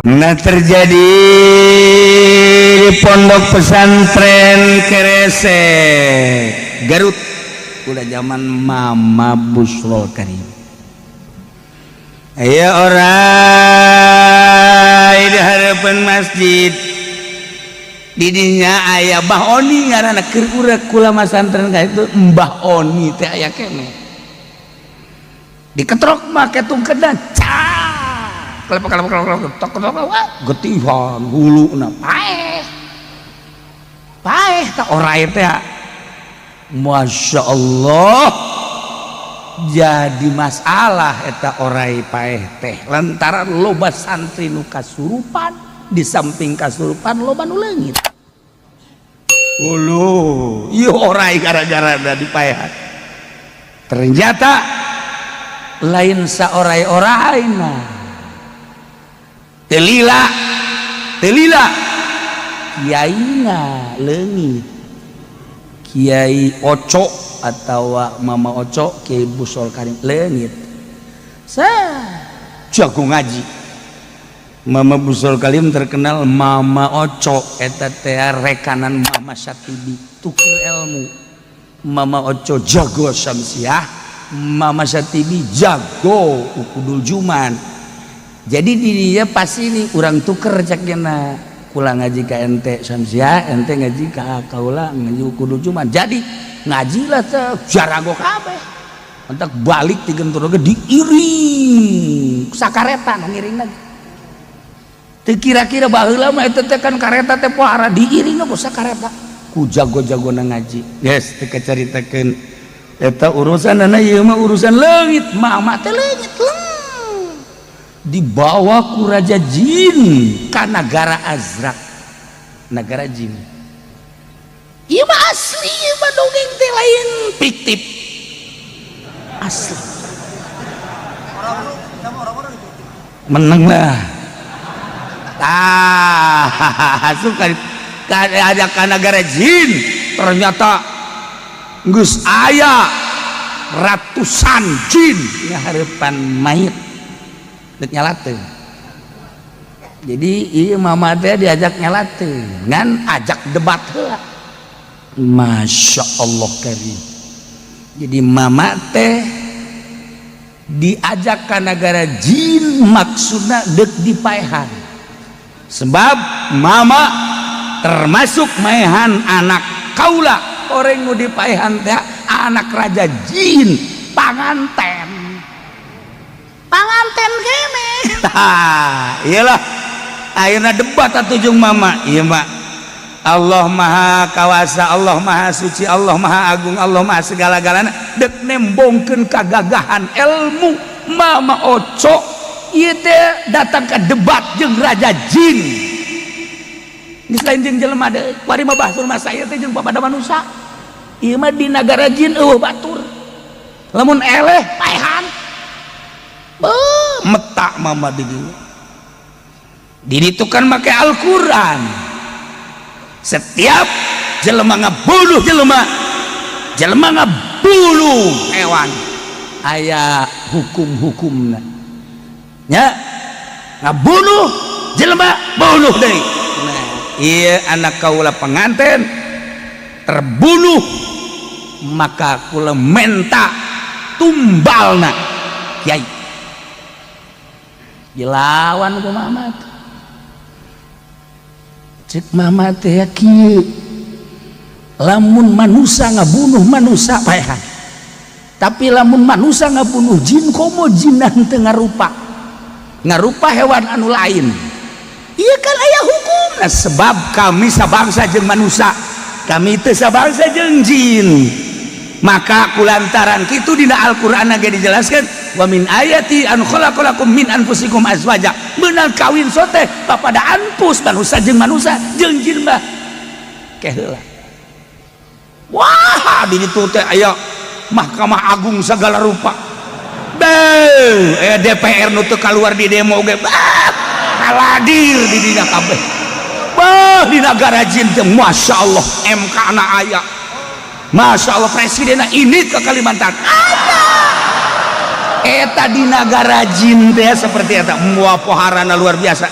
Nah, terjadi di pondok pesantren Keresek Garut, udah zaman Mama Busrol Karim. Aya oray di hadapan masjid, didinya aya Mbah Oni ngaranna. Keur urang kula masantren ka itu, Mbah Oni teh aya keneh. Diketrok make tungkedan, cak kelep kelep kelep kelep, tok tok, wah, getihan huluna, paeh paeh. Tak oray teh, Masya Allah, jadi masalah eta oray paeh teh lantaran loba santri nu kasurupan. Di samping kasurupan, loba nu leungit. Ulu, ieu oray gara-gara da dipaehan. Ternyata lain saoray-orayna, telila telila kiaina leungit. Kiai Oco atau Mama Oco, Kiai Busrol Karim leungit. Sa jago ngaji Mama Busrol Karim, terkenal Mama Oco eta teh rekanan Mama Satibi, tuker ilmu. Mama Oco jago Syamsiah, Mama Satibi jago Uqudul Juman. Jadi dirinya pas ini urang tuker, cakna kula ngaji ka ente Syamsiah, ente ngaji ka kaula, ngaji Uqudul Juman. Jadi ngaji lah teh jarago kabeh. Entak balik ti Gentur ge diiring sakareta nu ngiring lagi. Teu kira-kira baheula mah eta teh kan kareta teh pohara, diiring ku sakareta ku jago-jagona ngaji. Yes, teu kacaritakeun eta urusan. Ieu mah urusan leungit. Mama teh leungit leng, dibawa ku raja jin ka nagara Azrak, negara jin. Ieu mah asli, ieu mah dongeng teh lain fiktif, asli. Orang-orang sama orang-orang itu. Menang lah. Ah, suka ada ka negara jin, ternyata geus aya ratusan jin ngahareupan mayit dek nyalateun. Jadi ieu mama teh diajak nyalateun, ngan ajak debat heula. Masya Allah karim. Jadi mama teh diajak ke negara jin, maksudna dek dipaehan, sebab mama termasuk maehan anak kaula. Orang nu dipaehan teh anak raja jin, panganten, panganten kene. Tah, iyalah, akhirnya debat atuh jeung mama. Iya mak, Allah Maha Kawasa, Allah Maha Suci, Allah Maha Agung, Allah Maha segala-galana. Dek nembongkeun kagagahan ilmu Mama Oco ieu teh datang ke debat jeung raja jin. Geus lain jeung jelema deui, kuari mah bahsul masa ieu teh jeung papada manusia. Ieu mah di nagara jin euweuh batur, lamun eleh paehan. Beuh, metak mama di dieu. Di ditu kan make Al-Qur'an. Setiap jelema ngabunuh jelema, jelema ngabunuh hewan, aya hukum-hukumna nya. Ngabunuh jelema, bunuh deui. Nah, iya, anak kaula pengantin terbunuh, maka kula menta tumbalna kiai. Dilawan ku mama. Cek mama teh kieu, lamun manusia ngabunuh manusia paehan, tapi lamun manusia ngabunuh jin, komo jinan teu ngarupa, ngarupa hewan anu lain, iya kan aya hukum. Nah, sebab kami sabangsa jeung manusia, kami teu sabangsa jeung jin. Maka kulantaran kitu dina Al-Qur'an ge dijelaskan, wa min ayati an khalaqalakum min anfusikum azwaja. Beunang kawin sote papada anfus, manusia jeung manusia, jeung jin mah keheula. Wah, di ditu teh aya Mahkamah Agung segala rupa. Beuh, DPR nu teu kaluar di demo ge, bah, haladir di dina kabeh. Bah, di nagara jin teh Masya Allah, MK na aya. Masya Allah, presiden ini ke Kalimantan ada. Eta di nagara jin teh seperti eta, mua poharana luar biasa.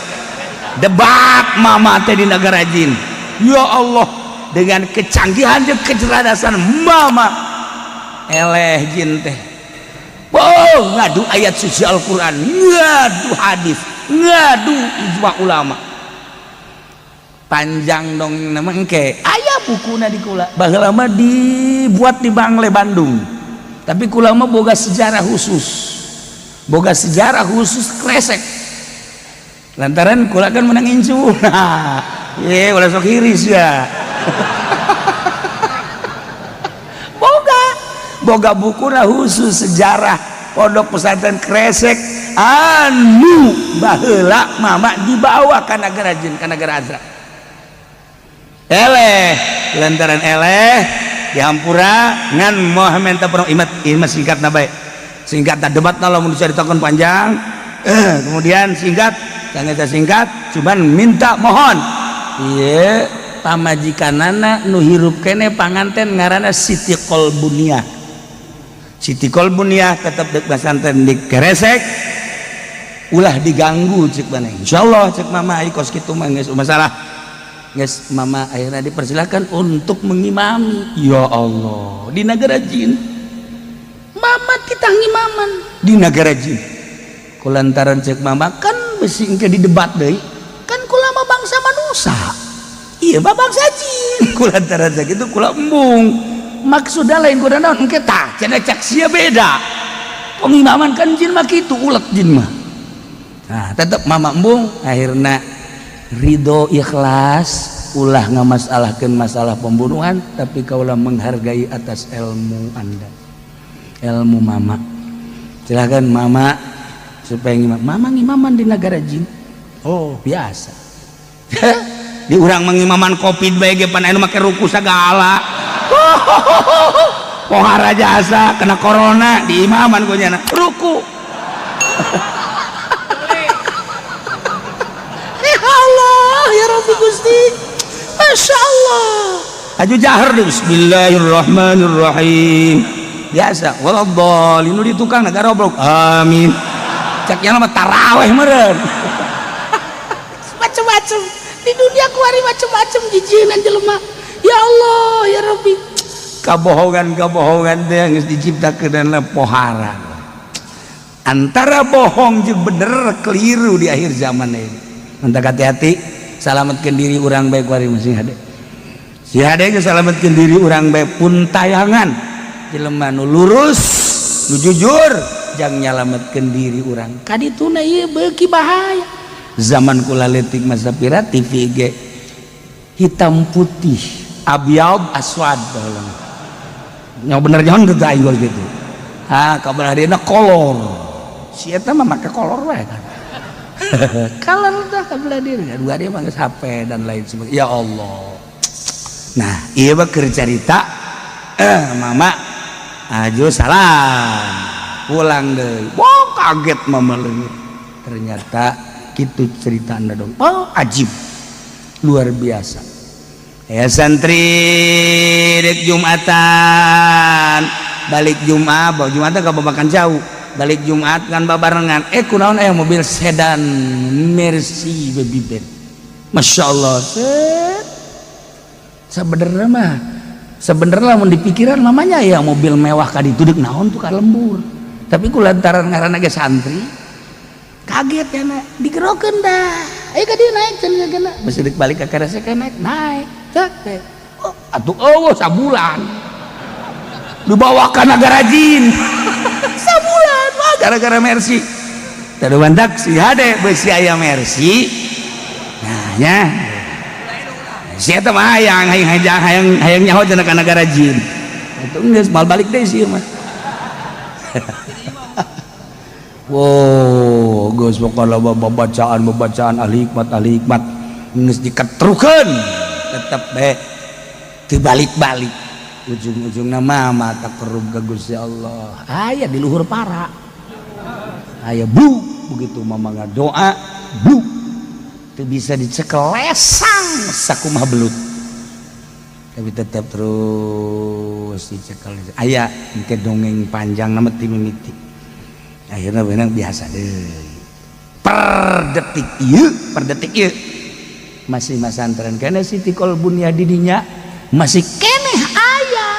Debat mama teh di negara jin. Ya Allah, dengan kecanggihan jeung kecerdasan mama eleh jin teh. Wow, ngadu ayat suci Al-Qur'an, ngadu hadis, ngadu ijma ulama. Panjang dong nama engke. Aya bukuna di kula. Baheula mah dibuat di Bangle Bandung. Tapi kula mah boga sejarah khusus. Boga sejarah khusus Kresek. Lantaran kula kan menang incu. Nah, ye ulah sok hiris ya. Boga bukuna khusus sejarah Pondok Pesantren Kresek anu baheula mama dibawa ka nagara jin, ka nagara Azra. Eleh lantaran eleh dihampura ngan moh menta penuh imat imat singkat na bae. Singkat na debat na lamun dicaritakeun panjang. Kemudian singkat, sangeta singkat cuman minta mohon. Ieu pamajikanana nu hirup keneh panganten ngaranna Siti Kolbuniah. Siti Kolbuniah tetep dek pesantren di Kresek ulah diganggu cek maneh. Insyaallah cek mama ai kos kitu mah geus masalah. Geus mama akhirnya dipersilakan untuk mengimami. Ya Allah, di negara jin. Mama titah ngimaman di negara jin. Kulantaran cek mama kan besi engke didebat deui. Kan kula mah bangsa manusia. Iya mah bangsa jin. Kulantaran cek itu kula embung. Maksudnya lain kuda naon engke tah cenah cak sia beda. Pengimaman kan jin mah kitu ulet jin mah. Nah, tetep mama embung akhirna ridho ikhlas ulah ngamasalahkeun masalah pembunuhan tapi kaulah menghargai atas ilmu Anda. Ilmu mama. Silakan mama supaya ngimam. Mama ngimaman di negara jin. Oh, biasa. Di urang mengimaman Covid bae ge pan anu make ruku sagala. Pohara jasa kena corona di imaman ku nyana ruku. Ya Allah, ya Rabbi Gusti. Masya Allah. Aju jahar deh, bismillahirrahmanirrahim. Biasa, waladhdallin nu di tukang negara goblok. Amin. Cak yang mah taraweh meureun. Macem-macem di dunia kuari macem-macem jijieun jelema. Ya Allah, ya Rabbi. Kabohongan-kabohongan teh geus diciptakeun pohara. Antara bohong jeung bener keliru di akhir zaman ini. Mantap hati-hati, salametkeun diri urang bae kuari masih hade. Si hade geus salametkeun diri urang bae pun tayangan. Jelema nu lurus, nu jujur, jang nyalametkeun diri urang. Kadituna ieu beuki bahaya. Zaman kula leutik masa pira TV ge hitam putih, abyad aswad baheula. Nya bener nyaho teu aing gitu. Ah, kabar hadina kolor. Si eta mah make kolor wae kan. Kolor tah kabelah diri. Dua dia mah geus HP dan lain sebagainya. Ya Allah. Nah, ieu mah keur carita mama aju salam. Pulang deui. Wah, kaget mama leungit. Ternyata gitu cerita Anda dong. Oh, ajib. Luar biasa. Ya santri dek Jumatan, balik Jumat, bawa Jumatan ke babakan jauh. Balik Jumat kan babarengan. Kunaon aya mobil sedan Mercy baby Ben. Masya Allah. Sebenarnya mah, sebenarnya lamun dipikiran mamanya ya mobil mewah ka ditu deuk naon tuh ka lembur. Tapi ku lantaran ngaranna ge santri, kaget ya nak digerokeun dah. Ayo ka dieu naik cenah kena. Besi deuk balik ka Kresek naik, naik. Cek teh. Oh, atuh eueuh sabulan. Dibawa ka nagara jin. Sabulan wah gara-gara Mercy. Tadu mantak si hade besi aya Mercy. Nah nya. Si eta mah hayang hayang hayang hayang nyaho cenah ka nagara jin. Atuh geus mal balik deui sih mah. Wow, geus pokona bacaan-bacaan ahli hikmat geus diketrukeun tetep bae teu balik-balik. Ujung-ujungna mah takarrub ka Gusti Allah. Aya di luhur para. Aya bu begitu mama ngadoa bu teu bisa dicekel lesang sakumaha belut. Tapi tetap terus dicekel. Aya engke dongeng panjang nama ti mimiti. Akhirnya benang biasa deh. Per detik detik ieu, per detik ieu masih masantren keneh Siti Kolbunya didinya masih keneh aya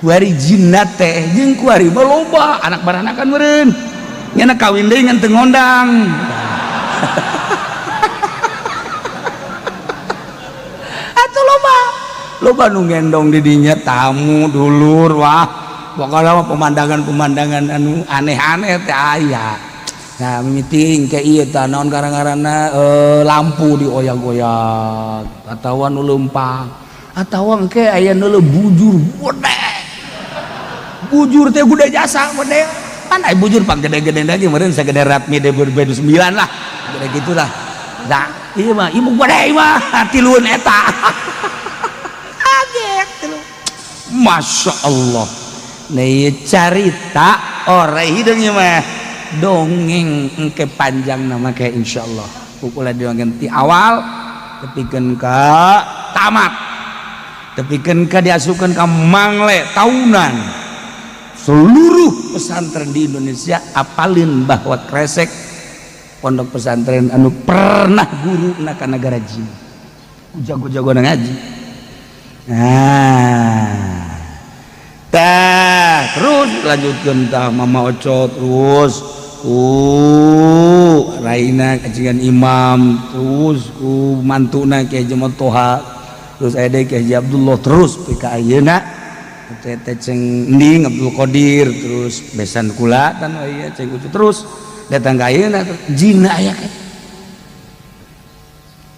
kuari jinna teh jeung kuari mah loba anak baranakan meureun nya kawin deui ngan teu ngondang. Atuh loba loba nu ngendong didinya tamu dulur, wah pokoknya mah pemandangan-pemandangan anu aneh-aneh teh aya. Nah mimiting kayak ieu tah naon karang-karana lampu dioyak-oyak atawa nu leumpang atawa engke aya nu bujur gede, bujur teh gede jasa gede pan aya bujur pang gede-gede lagi meureun sagede Ratmi 2009 lah gede gitulah. Nah ieu mah ieu gede mah tilueun eta kaget tilu. Masya Allah. Nah ieu carita orai hideung ieu mah dongeng engke panjang nama kayak insyaallah pukul dongeng ti awal tepikeun ka tamat tepikeun ka diasupkeun ka mangle tahunan seluruh pesantren di Indonesia apalin bahwa Kresek pondok pesantren anu pernah guru na ka negara jin jago-jago ngaji. Nah tah terus lanjutkeun tah Mama Oco terus ku raina kacingan imam terus ku mantuna Kiai Haji Toha terus aya deui Kiai Haji Abdullah terus pika ayeuna teh ceng Ending Abdul Qadir terus besan kula tan aya ceng Ucu terus datang ka ayeuna jinna aya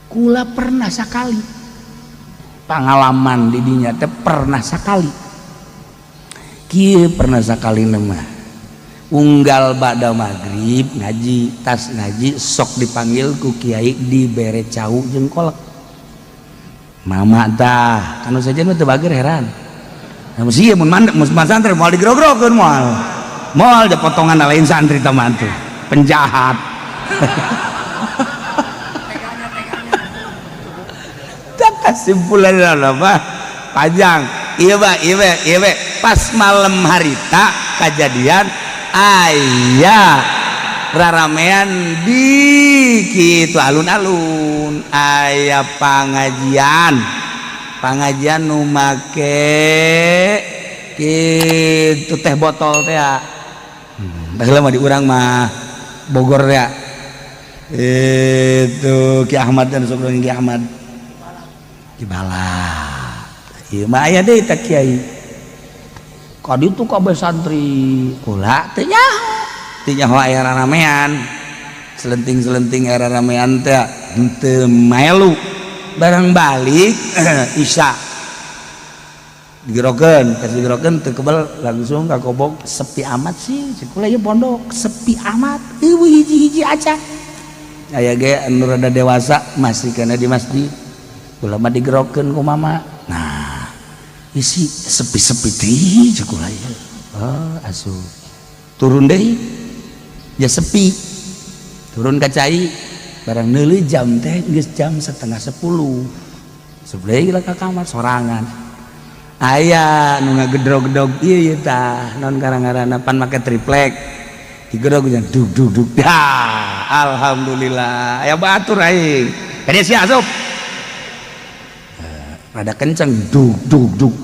kula pernah sakali pengalaman di dinya teh pernah sakali kieu pernah sakali mah unggal ba'da maghrib ngaji tas ngaji sok dipanggil ku kiai dibere cau jeung kolek mama tah kanu sejen mah teu bager heran. Nah mesti mun mandek mun santri moal digrog-grogeun moal moal da potongan lain santri tah mah tuh penjahat. Tak kesimpulan mah panjang ieu mah ieu ieu pas malam harita kejadian aya raramean di kitu alun-alun aya pangajian pangajian nu make kitu teh botol teh ya. Baheula mah di urang mah Bogor ya itu Ki Ahmad dan sok Ki Ahmad Ki Bala ieu mah aya deui teh kiai kaditu kabeh santri kula teu nyaho aya raramean selenting-selenting aya raramean teh henteu maelu barang balik isya digerokeun kas digerokeun teu kebel langsung ka kobok sepi amat sih cek kula ieu pondok sepi amat eueuh hiji-hiji acan aya ge anu rada dewasa masih kana di masjid kula mah digerokeun ku mama. Nah isi sepi-sepi teh cek kula ieu oh asup turun deui ya sepi turun ka cai barang neuleuh jam teh geus jam 9:30 sebelah ka kamar sorangan aya nu ngagedrog-gedrog ieu ieu tah naon karang-ngaranna pan make triplek digedrog jeung dug dug dug dah alhamdulillah aya batur aing ka dieu sia asup rada kenceng dug dug dug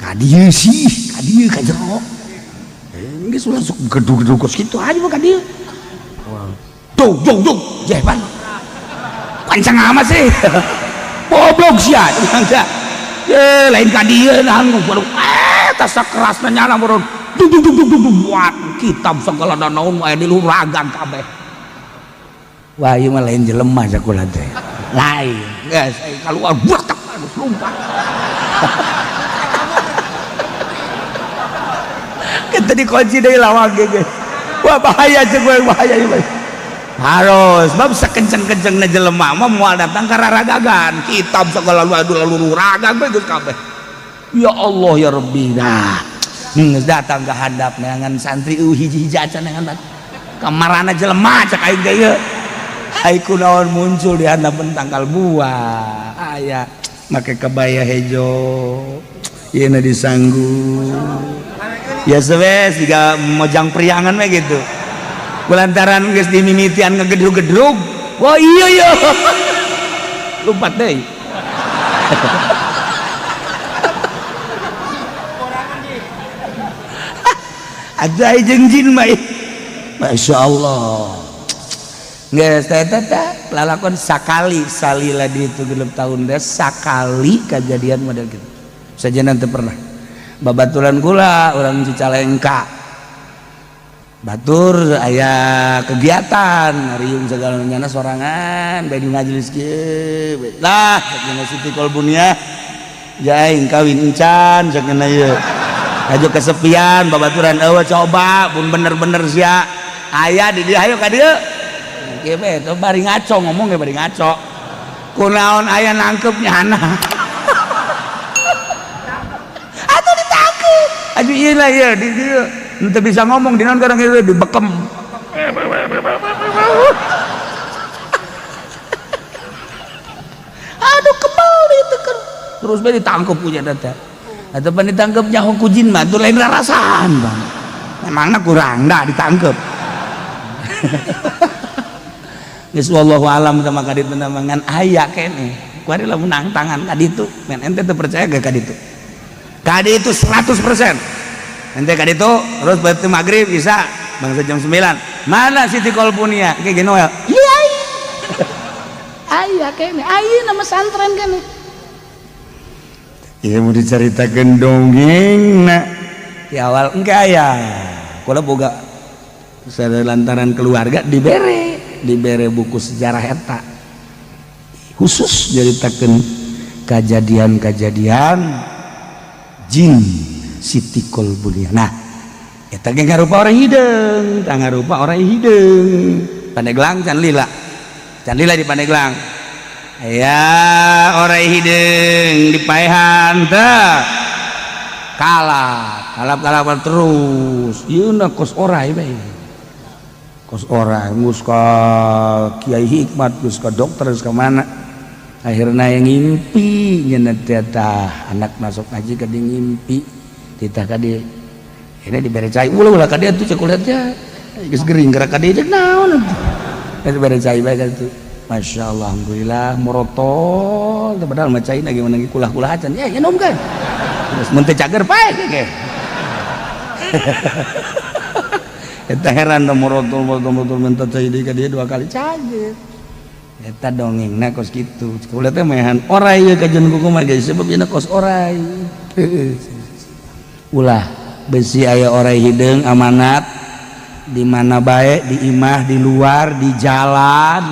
ka dieu sih ka dieu ka jero geus ulah sok gedug-gedug kos kitu aja mah ka dieu dug dug dug jeh pan kenceng amat sih goblok sia ye lain ka dieu nahan waduh tas kerasna nyala meureun dug dug dug dug dug buat kitab segala naon aya di luhur ragang kabeh. Wah ieu mah lain jelema sakola teh lain geus kaluar buat tak lompat. Kita dikunci deui lawang ge. Wah bahaya jeung bahaya ieu. Harus bab sakenceng-kencengna jelema mah moal datang ka raragagan kitab segala lalu ragang bae geus kabeh. Ya Allah ya Rabbi. Nah geus datang ka handap neangan santri eueuh hiji-hiji acan neangan kamarana jelema cek aing teh ieu. Ai kunaon muncul di handapeun tangkal buah aya make kebaya hejo ieu na disanggu ya sebes jiga mojang priangan mah gitu. Kulantaran geus dimimitian ngegedrug-gedrug Wah iya iya. Lompat deui. Ada jeung jin mah. Masya Allah. Geus teh teh lalakon sakali salila di itu 6 tahun deh sakali kejadian model gitu. Saja nanti pernah. Babaturan kula orang Cicalengka. Batur aya kegiatan riung segala nyana sorangan bae di majelis kieu. Lah cenah Siti Kolbunia jaing kawin encan cenah ieu. Ajo kesepian babaturan eueuh coba pun bener-bener sia aya di dieu ayo ka dieu. Kieu bae teh bari ngaco ngomong ge bari ngaco. Kunaon aya nangkep nyana. Atuh ditangkep. Aduh ieu lah ieu di dieu. Henteu bisa ngomong di naon kadang ieu dibekem. Aduh kebal itu kan. Terus bae ditangkep punya teh. Atau pan ditangkep nyaho ku jin mah tuh lain rarasaan bang. Memangna kurang dah ditangkep. Geus wallahu alam sama kaditu ngan aya keneh. Kuari lamun nang tangan kaditu, men ente teu percaya ge kaditu. Kaditu 100%. Ente kaditu terus berarti maghrib bisa bangsa jam 9. Mana Siti Kolpunia? Kayak gini Noel. Iya. Aya keneh, ayeuna pesantren keneh. Iya mau diceritakan dongeng nak di awal enggak ya kula boga lantaran keluarga dibere buku sejarah eta khusus nyaritakeun kejadian-kejadian jin Siti Kolbunia. Nah eta ge ngarupa orang hideung, tah ngarupa orang hideung. Pandeglang can lila. Can lila di Pandeglang. Ya orang hideung dipaehan teh kalap kalap kalap terus ieu na kos orai bae kos orai geus ka Kiai Hikmat geus ka dokter geus ka mana akhirna yang ngimpi nyeuna teh tah anak masuk ngaji ka di ngimpi titah ka di ini dibere cai ulah ulah ka dieu tuh cek kuliah teh geus gering gerak ka dieu naon atuh dibere cai bae ka ditu. Masya Allah, alhamdulillah morotol, padahal mah cai lagi menangi kulah-kulah acan, ya nom kan, terus mun teu cager pae ge. Eta heran da morotol morotol morotol minta cai deui ka dieu 2 kali cager. Eta dongengna kos kitu. Kuliah teh mehan orai ye kajian kuku mah geus sebab ieu kos orai. Ulah besi aya orai hideung amanat di mana bae, di imah, di luar, di jalan.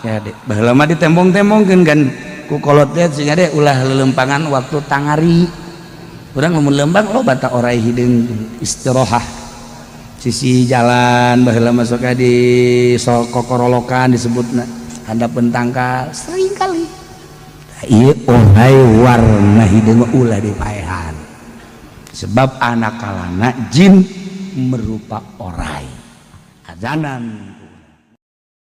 Ya dek, baheula mah ditembong-tembongkeun kan ku kolot teh sehingga dek ulah lelempangan waktu tangari. Urang lamun lembang loba ta orai hideung istirahat. Sisi jalan baheula mah sok di kokorolokan disebutna handapeun tangkal sering kali. Ieu orai warna hideung ulah dipaehan. Sebab anak kalana jin merupa orai. Azanan